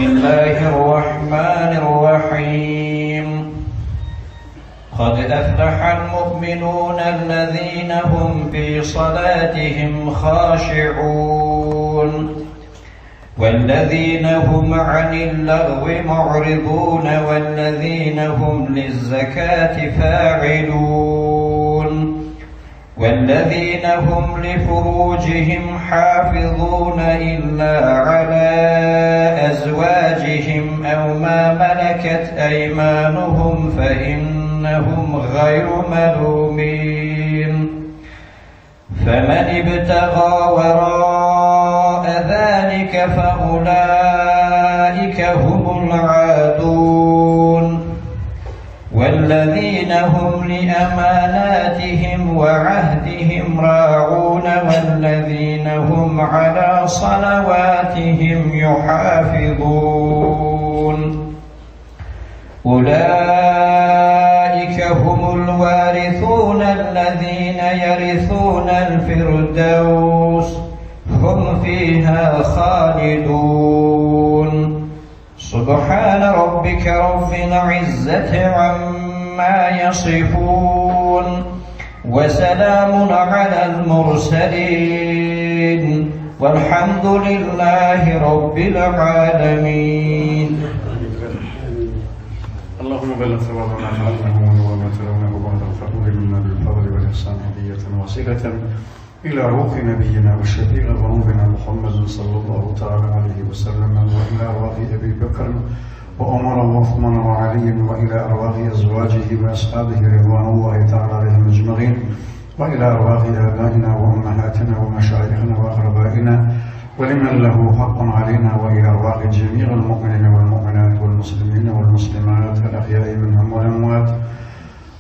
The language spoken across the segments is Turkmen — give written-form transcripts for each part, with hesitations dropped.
بسم الله الرحمن الرحيم قد أفلح المؤمنون الذين هم في صلاتهم خاشعون والذين هم عن اللغو معرضون والذين هم للزكاة فاعلون والذين هم لفروجهم حافظون إلا على أزواجهم أو ما ملكت أيمانهم فإنهم غير ملومين فمن ابتغى وراء ذلك فأولئك هم العادون والذين هم لأماناتهم وعهدهم راعون والذين هم على صلواتهم يحافظون أولئك هم الوارثون الذين يرثون الفردوس هم فيها خالدون سبحان ربك رب العزة عما يصفون وسلام على المرسلين والحمد لله رب العالمين اللهم بلغ ثواب ما فعلناه ونور ما تلوناه بعد الفضل منا بالفضل والإحسان هدية وصلة إلى روح نبينا وشفيع ذنوبنا محمد صلى الله تعالى عليه وسلم وإلى أرواح أبي بكر وعمر وعثمان وعلي وإلى أرواح أزواجه وأصحابه رضوان الله تعالى عليهم أجمعين وإلى أرواح آبائنا وأمهاتنا ومشايخنا وأقربائنا ولمن له حق علينا وإلى أرواح جميع المؤمنين والمؤمنات والمسلمين والمسلمات الأحياء منهم والأموات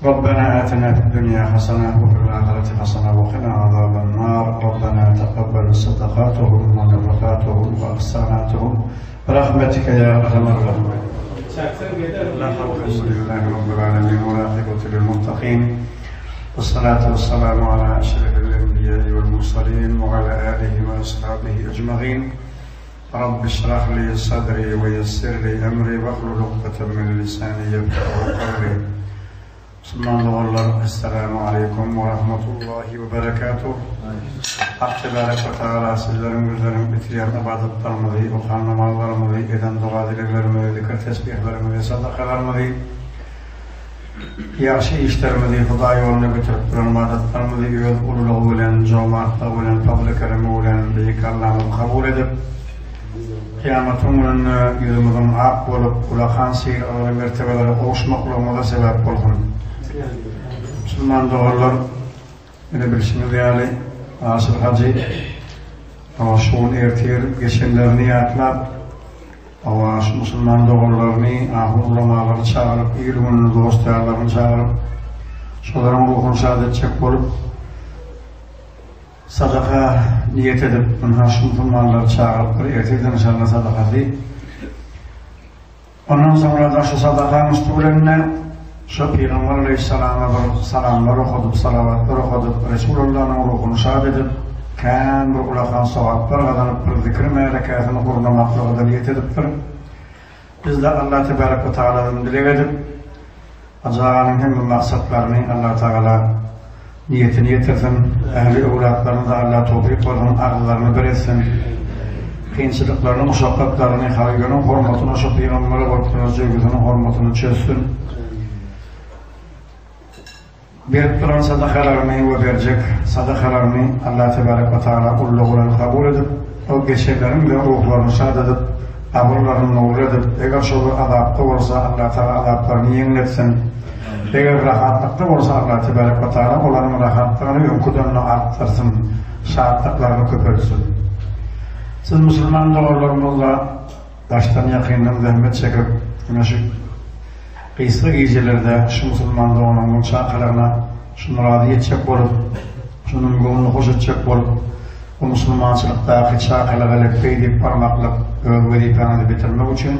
ربنا آتنا في الدنيا حسنة وفي الآخرة حسنة وقنا عذاب النار ربنا تقبل صدقاتهم ونفقاتهم وأحساناتهم برحمتك يا أرحم الراحمين الحمد لله رب العالمين والعاقبة للمتقين والصلاة والسلام على أشرف الأنبياء والمرسلين وعلى آله وأصحابه أجمعين رب اشرح لي صدري ويسر لي أمري واحلل عقدة من لساني يفقهوا قولي Musulman doganlar Essalamu Aleýkum we Rahmetullahi we Berekatuh. Hak Tebarek we Tagala sizleriň bizleriň bitirýän ybadatlarymyzy, okan namazlarymyzy, eden doga dileglerimizi, zikir tesbihlerimizi, sadakalarymyzy, ýagşy işlerimizi, Hudaý ýolunda bitirip duran ybadatlarymyzy öz ululygy bilen, jomartlygy bilen, fazly keremi bilen Beýik Allamyz kabul edip, Kyýamatyň gününde ýüzümiziň ak bolup, ulakan sylagly mertebelere gowuşmaklygymyza sebäp bolsun. Musulman doganlar, ine bilşiňiz ýaly, Aşyr hajy şu gün ertir geçenlerini ýatlap, hawa, şu musulman doganlaryny, ahun-ulamalary çagyryp, il-gününi, dost-ýarlaryny çagyryp, şolaryň ruhuny şat etjek bolup, Sadaka niýet edip, ynha şu musulmanlary çagyrypdyr, ertirden inşallah sadakasy. Ondan soňra-da şu sadakaň üsti bilen-de şu Pygamber aleýhissalama bir salamlar okadyp, salawatlar okadyp, Resulullanyň ruhuny şat edip, kän bir ulakan sogaplar gazanyp, bir zikir märekäsini gurnamaklygy-da niýet edipdir. Biz-de Allah tebarek we tagaladan dileg edip, Hajy aganyň hemme maksatlaryny Allah tagala niýetine ýetirsin, ähli öwlatlaryna-da Allah towfyk bersin, agyzlaryny bir etsin, kynçylyklaryny, muşakgatlaryny Halygynyň hormatyna şu pygambere bolup duran söýgüsiniň hormatyna çözsün. Berip duran sadakalaryny we berjek sadakalaryny Allah tebarek we taala ullugy bilen kabul edip, o geçenleriň-de ruhlaryny şat edip, gabyrlaryny nurly edip, eger şolar azapda bolsa Allah taala azaplaryny ýeňletsin. Eger rahatlykda bolsa Allah tebarek we taala olaryň rahatlygyny öňküden-de artdyrsyn, şatlyklaryny köpeltsin. Siz musulman doganlarymyz-da Daşdan ýakyndan zähmet çekip, ine şu gysga gijelerde şu musulman doganyňyzyň çakylygyna şu myrady ýetjek bolup, şunuň göwnüni hoş etjek bolup, bu musulmançylykdaky çakylyga lepbeý diýip barmaklyk öz wezipäňizi bitirmek üçin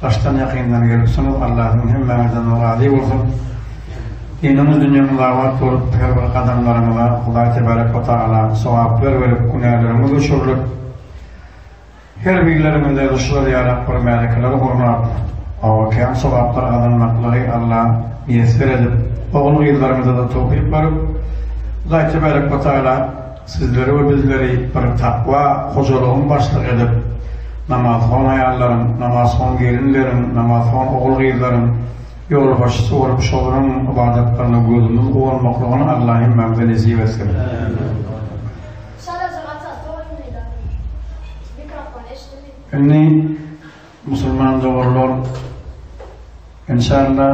daşdan ýakyndan gelipsiňiz. Allah siziň hemmäňizden razy bolsun. Diniňiz dünýäňiz abat bolup, her bir gadamlaryňyza Hudaý tebarek we taala sogaplar berip, günäleriňiz öçürilip, Her birleriňize şular ýalak bir märekeler gurnap, hawa kän sogaplar gazanmaklygy Alla miýesser edip, ogul-gyzlaryňyza-da towfyk berip, Hudaý tebarek we taala sizleri we bizleri bir takwa hojalygyň başlygy edip, namazhon aýallaryň, namazhon gelinleriň, namazhon ogul-gyzlaryň ýolbaşçysy bolup şolaryň ybadatlaryna gözümiz guwanmaklygyny Alla hemmämize nesip etsin. Çalaja gatalsa oýunlyda. Mikrofon eşidilmeýär. Indi musulman doganlar enşalla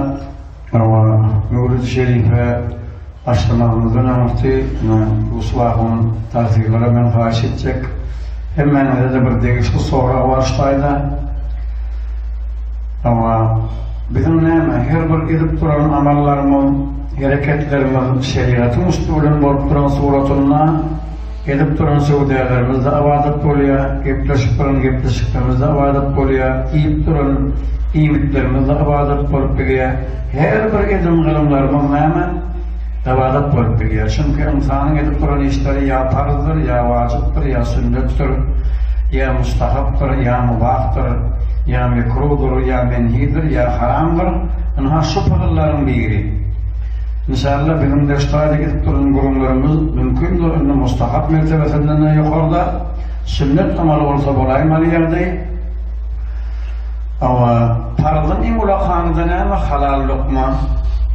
hawa Möwlüdi Şerife başlamagymyzdan öňürti bu sulagyň tagsyrylara men haýyş etjek. Hemmäňize-de bir degişli sorag bar şu taýda. Hawa biziň näme her bir edip duran amallarymyz Hereketlerimiz şerigatyň üsti bilen bolup duran suratynda edip duran söwdalarymyz-da ybadat bolýar, gepleşip duran gepleşiklerimiz-de ybadat bolýar, iýip duran iýmitlerimiz-de ybadat bolup bilýär. Her bir edim-gylymlarymyz näme? Ybadat bolup bilýär. Çünki ynsanyň edip duran işleri ýa parzdyr, ýa wajypdyr, ýa sünnetdir, ýa mustahapdyr, ýa mubahdyr, ýa mekrudyr, ýa menhidir, ýa haramdyr. Ynha şu pygyllaryň biri. Inşallah biziň deştaýda edip duran gürrüňlerimiz mümkindir indi mustahap mertebesinden-de ýokarda, sünnet amaly bolsa bolaýmaly ýagdaý. Hawa, parzyň iň ulakany-da näme? Halal lukma.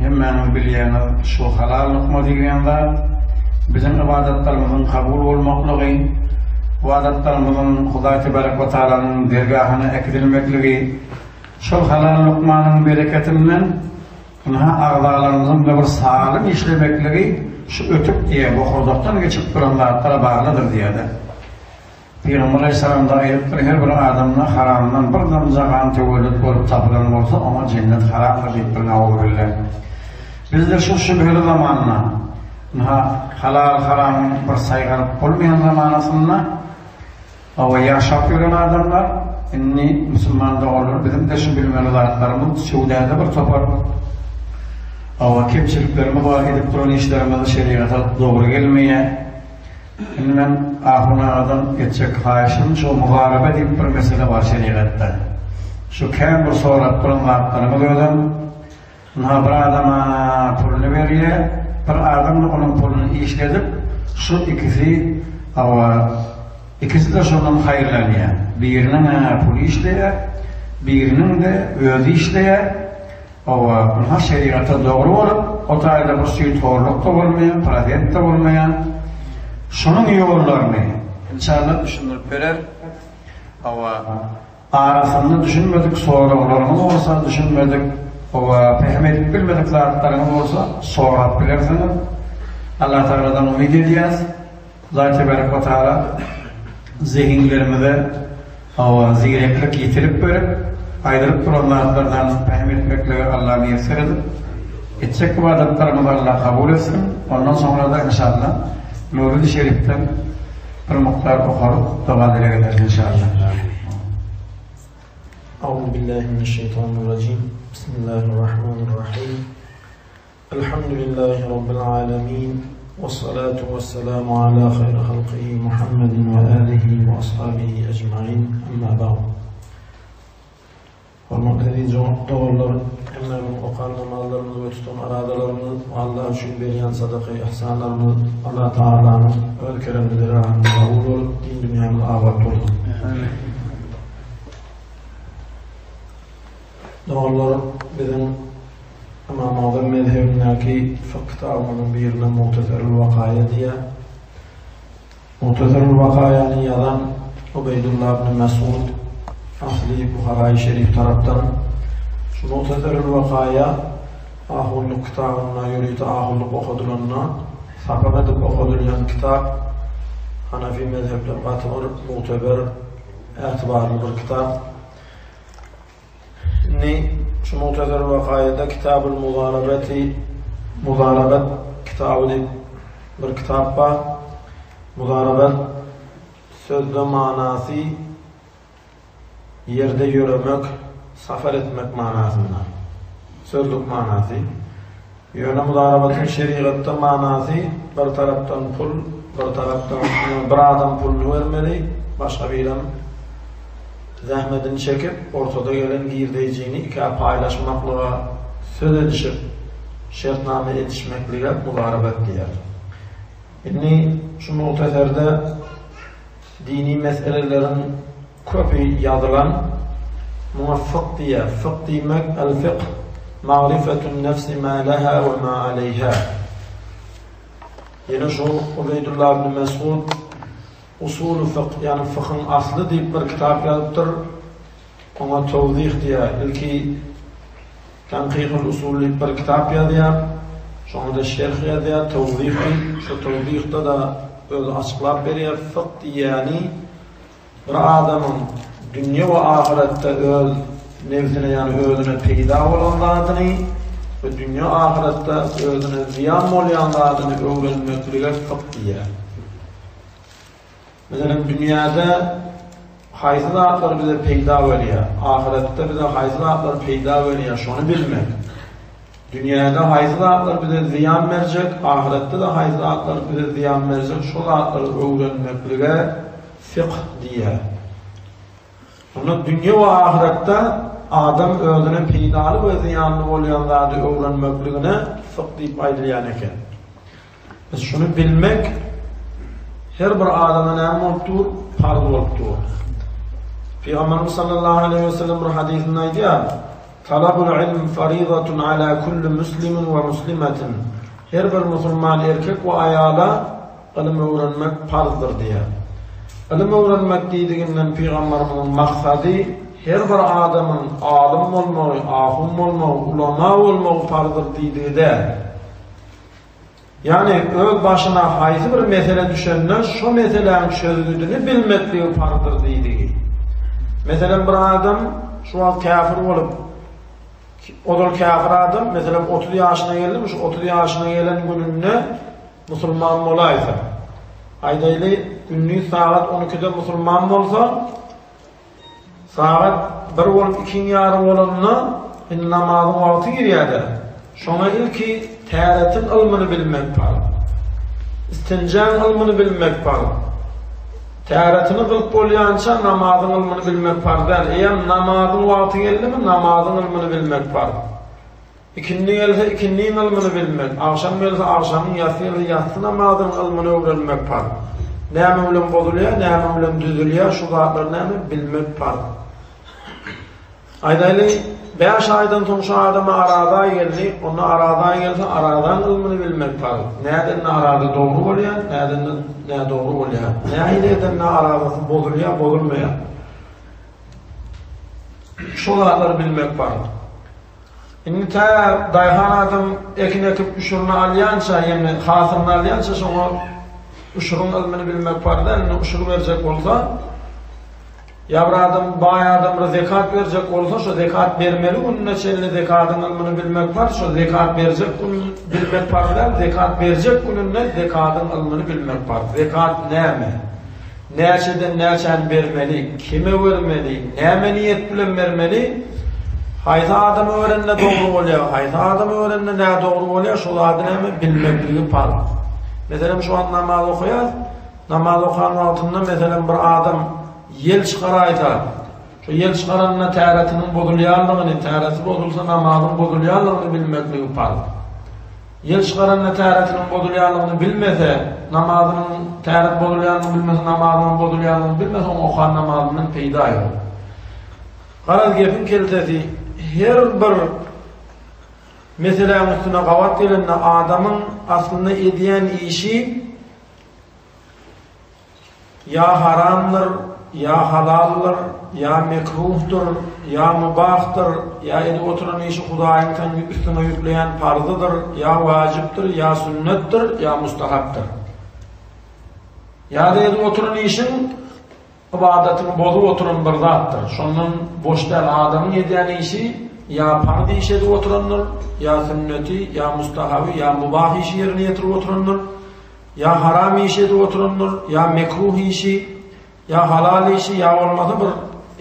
Hemmäňiz bilýäňiz, şu halal lukma diýilýän zat biziň ybadatlarymyzyň kabul bolmaklygy, ybadatlarymyzyň Hudaý tebarek we taalanyň dergahyna äkidilmekligi, Şol halal lukmanyň bereketinden ynha agzalarymyzyň-da bir sagym işlemekligi şu ötük diýýär, bokurdakdan geçip duran zatlara baglydyr diýýär-de. Pygamber aleyhissalam-da aýdypdyr, her bir adamda haramdan bir damja gan töwellüt bolup tapylan bolsa, oňa jennet haramdyr diýipdir, nauzubilla. Bizde şu şübheli zamanda, ynha halal-haramyň bir saýgaryp bolmaýan zamanasynda, Hawa, ýaşap ýören adamlar, indi musulman doganlar biziň-de şu bilmeli zatlarymyz söwdada bir topar hawa kemçiliklerimiz bar, edip duran işlerimiz şerigata dogry gelmeýär. Indi men Ahun agadan etjek haýyşym şu mugarebe diýip bir mesele bar şerigatda. Şu kän bir sorap duran zatlaryňyz özem Ynha bir adama puluny berýär, bir adam-da onuň puluny işledip, şu ikisi, hawa, ikisi-de şondan haýyrlanýar. Biriniň-ä puly işleýär, biriniň-de özi işleýär. Hawa, ynha şerigata dogry bolup, o taýda bir süýthorluk-da bolmaýar, prosent-de bolmaýar. Şonuň ýollaryny, inşallah, düşündirip berer. Hawa. Arasynda düşünmedik soraglaryňyz bolsa, düşünmedik we pähim edip bilmedik zatlaryňyz bolsa sorap bilersiňiz. Allah Tagaladan umyt edýäs. Hudaý tebarek we taala zehinlerimize hawa zireklik ýetirip berip, aýdylyp duran zatlardan pähim etmekligi Allah miýesser edip, etjek ybadatlarymyzy Allah kabul etsin. Ondan soňra-da inşallah Möwlidi Şerifden Bir mukdar okalyp doga dileg ederis inşallah. Euzu billahi mineşşeytanirracim. Bismillahirrahmanirrahim. Elhamdülillahi rabbil alamin. Ve salatu ve selamu ala hayri halqihi Muhammedin ve alihi ve ashabihi ecmaîn. Amma ba'd. Hormatly eziz doganlar, hemmämiziň okan namazlarymyz we tutan aradalarymyz we Allah üçin berýän sadaka-ihsanlarymyz Allah Tagalanyň öz keremli dergahynda kabul bolup, din dünýämiz abat bolsun. Doganlar, biziň Ymam Agzam mezhebindäki fykh kitabymyzyň birine Muhtasarul Wakaýa diýýär. Muhtasarul Wakaýany ýazan Ubeýdullah ibn Mesud asly Buharaýy Şerif tarapdan. Şu Muhtasarul Wakaýa ahunlyk kitabynda ýörite ahunlyk okadylanda sapak edip okadylýan kitap. Hanafi mezhepde gaty bir mugteber, ähtibarly bir kitap. Indi şu Muhtasar Wakaýada Kitabul Muzarabeti Muzarabat kitaby diýip bir kitap bar. Muzarabat sözde manasy ýerde ýöremek, safar etmek manasynda. Sözlük manasy. Ýöne muzarabatyň şerigatda manasy bir tarapdan pul, bir tarapdan bir adam puluny bermeli, başga birem. zähmetini çekip, ortada gelen girdeýjini ikä paýlaşmaklyga söz edişip, şertnama edişmeklige muzarabat diýýär. Indi şu Muhtasarda dini meseleleriň köpi ýazylan. Muňa fykh diýýär. Fykh diýmek el-fikh magryfetun nefsi ma leha we ma aleýha. Ýene şu Ubeýdullah ibn Mesud Usuly fykh, ýagny fykyň asly diýip bir kitap ýazypdyr. Oňa Towzih diýýär. Ilki Tankyhul usul diýip bir kitap ýazýar. Şoňa-da şerh ýazýar, Towzih diýip. Şo Towzihde-de özi açyklap berýär, fykh diýýäni bir adamyň dünýe we ahyretde öz nebsine, ýagny özüne peýda bolan zadyny we dünýe ahyretde özüne zyýan bolýan zadyny öwrenmeklige fykh diýýär. Meselem, dünýäde haýsy zatlar bize peýda berýär, ahyretde bize haýsy zatlar peýda berýär, şony bilmek. Dünýäde haýsy zatlar bize zyýan berjek, ahyretde-de haýsy zatlar bize zyýan berjek, şo zatlary öwrenmeklige fikh diýýär. Onda dünýe we ahyretde adam özüne peýdaly we zyýanly bolýan zady öwrenmekligine fikh diýip aýdylýan eken. Biz şuny bilmek her bir adama näme bolup dur? Parz bolup dur. Pygamberimiz sallallahu aleyhi ve sellem bir hadysynda aýdýar: "Talabul ilm faridatun ala kulli muslimin we muslimatin." Her bir musulman erkek we aýala ylym öwrenmek parzdyr diýýär. Ylym öwrenmek diýdiginden pygamberimiziň maksady her bir adamyň alym bolmagy, ahun bolmagy, ulama bolmagy parzdyr diýdigi däl. Ýagny öz başyna haýsy bir mesele düşende şo meseläň çözgüdini bilmekligi parzdyr diýdigi. Meselem bir adam şu wagt käfir bolup, ozal käfir adam, meselem 30 ýaşyna geldimi, şu 30 ýaşyna gelen gününde musulman bolaýsa, aýdaýly gündiz sagat 12-de musulman bolsa, Sagat bir bolup ikiň ýary bolanda indi namazyň wagty girýär-de. Şoňa ilki täretiň ylmyny bilmek parz. Istinjäň ylmyny bilmek parz. Täretini gylyp bolýança namazyň ylmyny bilmek parz däl. Eýýäm namazyň wagty geldimi, namazyň ylmyny bilmek parz. Ikindi gelse ikindiň ylmyny bilmek, agşam gelse agşamyň, ýassy gelse ýassy namazynyň ylmyny öwrenmek parz. Näme bilen bozulýar, näme bilen düzülýär, şu zatlary näme bilmek parz. Aýdaýly, bäş aýdan soň şu adama araza aý geldi, onda araza aý gelse arazaň ylmyny bilmek parz. Nädende araza dogry bolýar, nädende nädogry bolýar. Nähili edende arazasy bozulýar, bozulmaýar. Şu zatlary bilmek parz. Indi tä daýhan adam ekin ekip üşürini alýança, ýagny hasylyny alýança şoňa üşüriň ylmyny bilmek bar däl, indi üşür berjek bolsa, ýa bir adam baý adam bir zekat berjek bolsa, şo zekat bermeli gününe çenli zekadyň ylmyny bilmek bar, şo zekat berjek gün bilmek bar däl, zekat berjek gününde zekadyň ylmyny bilmek bar. Zekat näme? Näçeden näçäni bermeli, kime bermeli, näme niýet bilen bermeli, haýsy adama berende dogry bolýar, haýsy adama berende nädogry bolýar, şo zady näme bilmekligi parz. Meselem, şu wagt namaz okaýas, namaz okan wagtynda meselem bir adam ýel çykaraýsa, şo ýel çykaranda täretiniň bozulýanlygyny, täreti bozulsa namazyň bozulýanlygyny bilmekligi parz. Ýel çykaranda täretiniň bozulýanlygyny bilmese, namazynyň täret bozulýanyny bilmese, namazynyň bozulýanlygyny bilmese, oň okan namazyndan peýda ýok. Garaz, gepiň keltesi, her bir meseläň üstüne gabat gelende adamyň aslynda edýän işi Ýa haramdyr, ýa halaldyr, ýa mekruhdyr, ýa mubahdyr, ýa edip oturan işi Hudaýyň seň üstüňe ýükleýän parzydyr, ýa wajypdyr, ýa sünnetdir, ýa mustahapdyr. Ýa-da edip oturan işiň ybadatyňy bozup oturan bir zatdyr. Şondan boş däl adamyň edýän işi ýa parz iş edip oturandyr, ýa sünneti, ýa mustahaby, ýa mubah işi ýerine ýetirip oturandyr. Ýa haram iş edip oturandyr, ýa mekruh işi, ýa halal işi, ýa bolmasa bir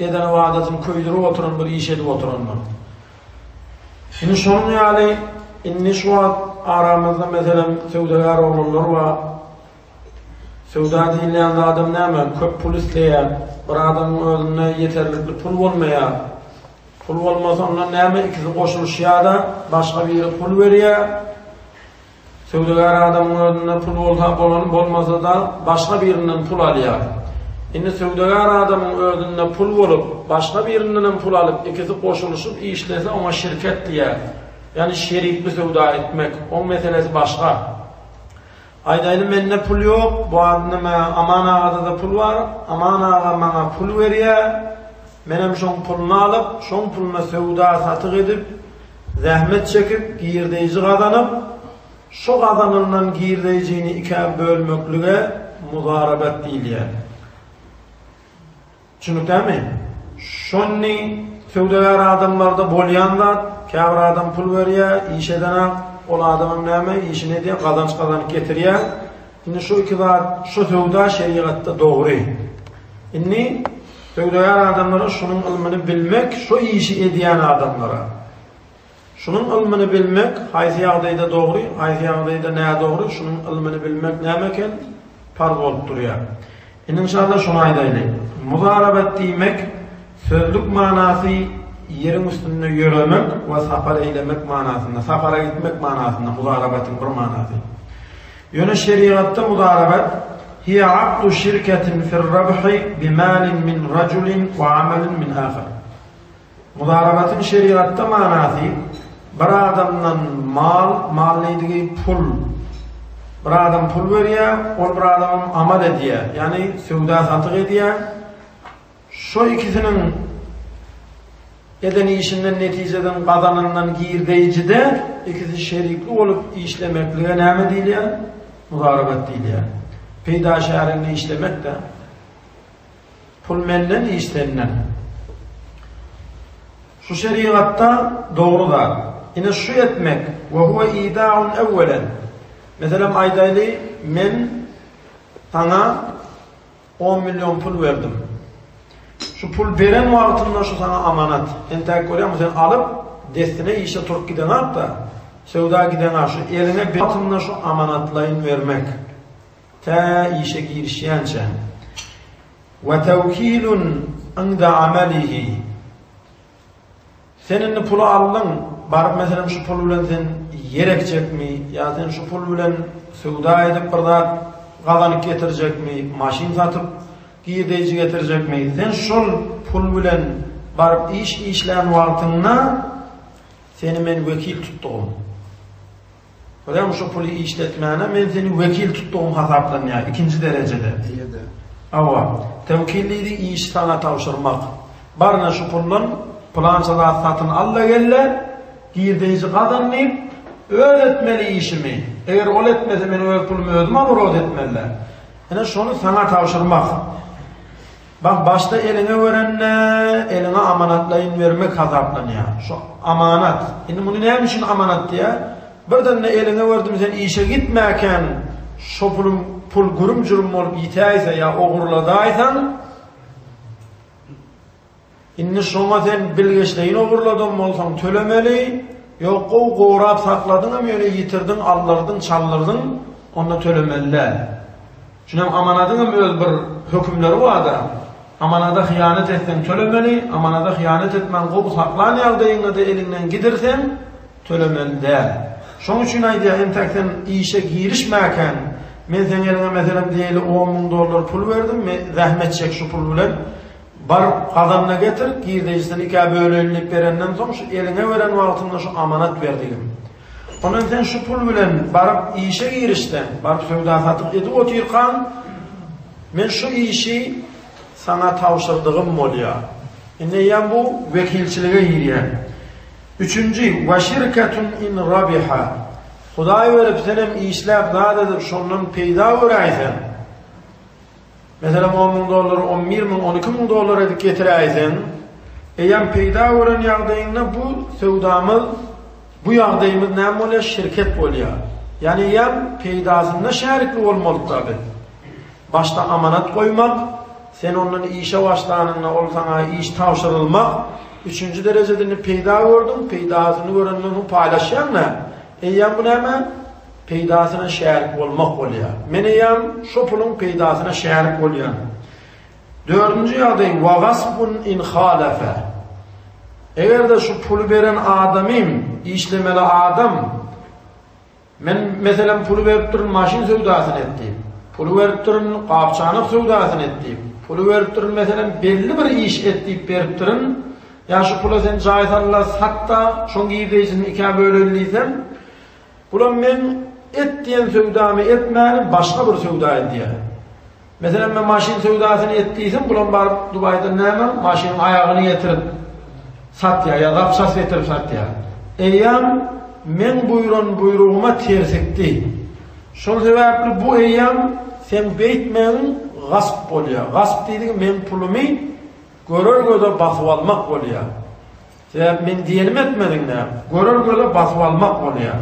eden ybadatyny köýdürip oturan bir iş edip oturandyr. Indi şonuň ýaly indi şu wagt aramyzda meselem söwdagär oglanlar bar. Söwda diýilýän zadam näme, köp pul isleýär. Bir adamyň özünde ýeterlikli pul bolmaýar. Pul bolmasa ondan näme ikisi goşulyşýar-da, başga biri pul berýär. Söwdagär adamyň özünde pul bolsa bolany, bolmasa-da başga birinden pul alýar. Indi söwdagär adamyň özünde pul bolup, başga birindenem pul alyp, ikisi goşulyşyp işlese oňa şirket diýýär. Ýagny şerikli söwda etmek, oň meselesi başga. Aýdaýly mende pul ýok, bu neme Aman agada-da pul bar, Aman aga maňa pul berýär, menem şoň puluny alyp, şoň puluna söwda-satyk edip, zähmet çekip, girdeýji gazanyp, şo gazanylan girdeýjini ikä bölmeklige muzarabat diýilýär. Düşündikdämi? Şony söwdagär adamlarda bolýan zat, käbir adam pul berýär, iş edenak, ol adamam näme, işini edýär, gazanç gazanyp getirýär. Indi şu iki zat, şu söwda şerigatda dogry. Indi söwdagär adamlara şunuň ylmyny bilmek, şu işi edýän adamlara. Şunuň ylmyny bilmek haýsy ýagdaýda dogry, haýsy ýagdaýda nädogry, şunuň ylmyny bilmek näme eken? Parz bolup durýar. Indi inşallah şuny aýdaýly. Muzarabat diýmek sözlük manasy ýeriň üstünde ýöremek we sapar eýlemek manasynda, sapara gitmek manasynda muzarabatyň bir manasy. Ýöne şerigatda muzarabat hiýe akdu şirketin fir-rabhi bimalin min rajulin we amalin min ahar. Muzarabatyň şerigatda manasy, bir adamdan mal, mal diýdigi pul. Bir adam pul berýär, ol bir adamam amal edýär, ýagny söwda-satyk edýär. Şo ikisiniň eden işinden netijeden gazanandan girdeýjide ikisi şerikli bolup işlemeklige näme diýilýär? Muzarabat diýilýär. Peýda şärigine işlemek-de. Pul menden, iş senden. Şu şerigatda dogry zat. Ine şu etmek, we huwe ida'un ewwelen. Meselem aýdaýly, men saňa on million pul berdim. Şu pul beren wagtynda şu saňa amanat. Entäk görýäňmi sen alyp, dessine işe turup gideňok-da, söwda gideňok, şu eliňe wagtynda şu amanatlaýyn bermek. Tä işe girişýänçä. We tewkilun inde amelihi. Sen indi puly aldyň, baryp meselem şu pul bilen sen ýer ekjekmi, ýa sen şu pul bilen söwda edip bir zat gazanyp getirjekmi, maşyn satyp girdeýji getirjekmi, sen şol pul bilen baryp iş işlän wagtyňda seni men wekil tutdugym. Görýäňmi, şu puly işletmäne men seni wekil tutdugym hasaplanýar, ikinji derejede. Eýe-de. Hawa. Tewkil diýdi, işi saňa tabşyrmak. Bar-ine şu puldan pylança zat satyn al-da gel-de, girdeýji gazan diýip, öz etmeli işimi, eger ol etmese men öz pulumy özüm oborot etmeli-dä. Ine şony saňa tabşyrmak. Bak başda eliňe berende eliňe amanatlaýyn bermek hasaplanýar. Şu amanat. Indi muny näme üçin amanat diýýär? Birden-de eliňe berdim sen işe gitmäkäň şo pulum pul gürüm-jürüm bolup ýitäýse ýa ogurladaýsaň indi şoňa sen bilgeşleýin ogurladan bolsaň tölemeli, ýok gowy gorap sakladyňam ýöne ýitirdiň, aldyrdyň, çaldyrdyň onda tölemeli däl. Şunuň amanadyňam öz bir hökümleri bar-da. Amanada hyýanat etseň tölemeli, amanada hyýanat etmän gowy saklan ýagdaýyňda-da eliňden gidirseň, tölemeli däl. Şoň üçin aýdýar, entäk sen işe girişmäkäň, men seň eliňe meselem diýeli 10 müň dollar pul berdim, me zähmet çek şu pul bilen, bar gazan-da getir, girdejisini ikä böleýin diýip berenden soň şu eliňe beren wagtymda şu amanat berdigim. Ondan sen şu pul bilen baryp işe girişseň, baryp söwda-satyk edip otyrkaň, men şu işi saňa tabşyrdygym bolýar. Indi eýýäm bu wekilçilige girýär. Üçünji, we şirketun in rabiha. Hudaý berip senem işläp zat edip şondan peýda göräýseň, Meselem, on müň dollary on bir müň, 12 müň dollar edip getiräýseň, eýýäm peýda gören ýagdaýyňda bu söwdamyz, bu ýagdaýymyz näme bolýar? Şirket bolýar. Ýagny eýýäm peýdasynda şärikli bolmalyda biz. Başda amanat goýmak, sen ondan işe başlanyňda ol saňa iş tabşyrylmak, üçünji derejede indi peýda gördüň, peýdasyny görenden soň paýlaşýaň-da. Eýýäm bu näme? peýdasyna şärik bolmak bolýar. Men eýýäm şo puluň peýdasyna şärik bolýan. Dördünji ýagdaý, wa gasbun in halafa. Eger-de şu puly beren adamym, işlemeli adam, Men, meselem, puly beripdirin, maşyn söwdasyny et diýip. Puly beripdirin, gap-çanak söwdasyny et diýip. Puly beripdirin, meselem, belli bir iş et diýip beripdirin. Ýa şu pula sen jaý sal-da, sat-da, şoň girdeýjisini ikä böleli diýsem, bulam meň et diýen söwdamy etmäni başga bir söwda edýär. Meselem, men maşyn söwdasyny et diýsem, bulam baryp Dubaýdan näme, maşynyň aýagyny getirip satýar ýa zapças getirip satýar. Eýýäm meň buýran buýrugyma tersikdi. Şol sebäpli bu eýýäm seň beýtmegiň gasp bolýar. Gasp diýdigi meň pulumy görer göze basyp almak bolýar. Sebäbi meň diýenimi etmediň-dä. Görer göze basyp almak bolýar.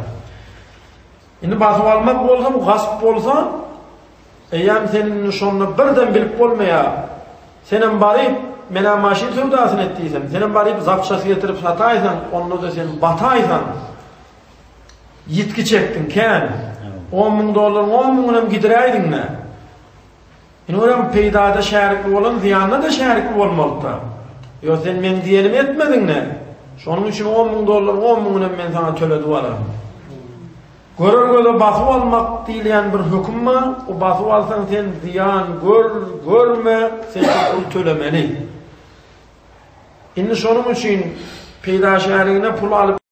Indi basyp almak bolsa, bu gasp bolsa, eýýäm sen indi şonda birden bilip bolmaýar. Senem baryp, men-ä maşyn söwdasyny et diýsem, senem baryp zapçasy getirip sataýsaň, onda-da sen bataýsaň, ýitgi çekdiň kän. On müň dollaryň on müňünem gidiräýdiň-dä. Indi olam peýdada şärikli bolan zyýanda-da şärikli bolmalyda. Ýok sen meň diýenimi etmediň-dä. Şonuň üçin on müň dollaryň on müňünem men saňa töledip alaryn. Görer göze basyp almak diýilýän bir höküm bar. O basyp alsaň sen zyýan gör, görme, sen şo pul tölemeli. Indi şonuň üçin peýda şärigine pul alyp.